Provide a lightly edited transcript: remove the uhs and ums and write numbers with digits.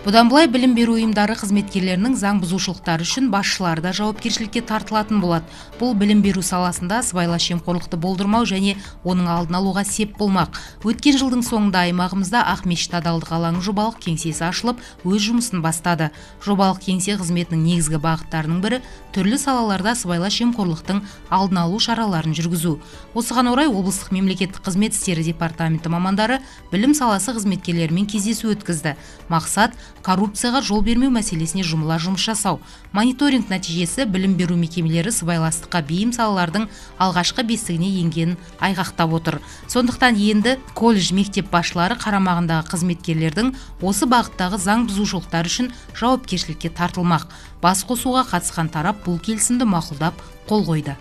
Бұдан былай білім беру ұйымдары қызметкерлерінің заң бұзушылықтары үшін басшылары да жауапкершілікке тартылатын болады. Бұл білім беру саласында сыбайлас жемқорлықты болдырмау және оның алдын алуға сеп болмақ. Өткен жылдың соңында аймағымызда Ақмешіт адалдық алаңы жобалық кеңсесі ашылып, өз жұмысын бастады. Жобалық кеңсе қызметінің негізгі бағыттарының бірі түрлі салаларда сыбайлас жемқорлықтың алдын алу шараларын жүргізу. Осыған орай облыстық мемлекеттік қызмет істері департаменті мамандары білім саласы қызметкерлерімен кездесу өткізді. Мақсат коррупцияға жол бермеу мәселесіне жұмыла жұмыс жасау. Мониторинг нәтижесі білім беру мекемелері сыбайластыққа бейім салалардың алғашқы бестігіне енгенін айғақтап отыр. Сондықтан енді колледж, мектеп басшылары қарамағындағы қызметкерлердің осы бағыттағы заң бұзушылықтар үшін жауапкершілікке тартылмақ. Бас қосуға қатысқан тарап бұл келісімді мақұлдап қол қойды.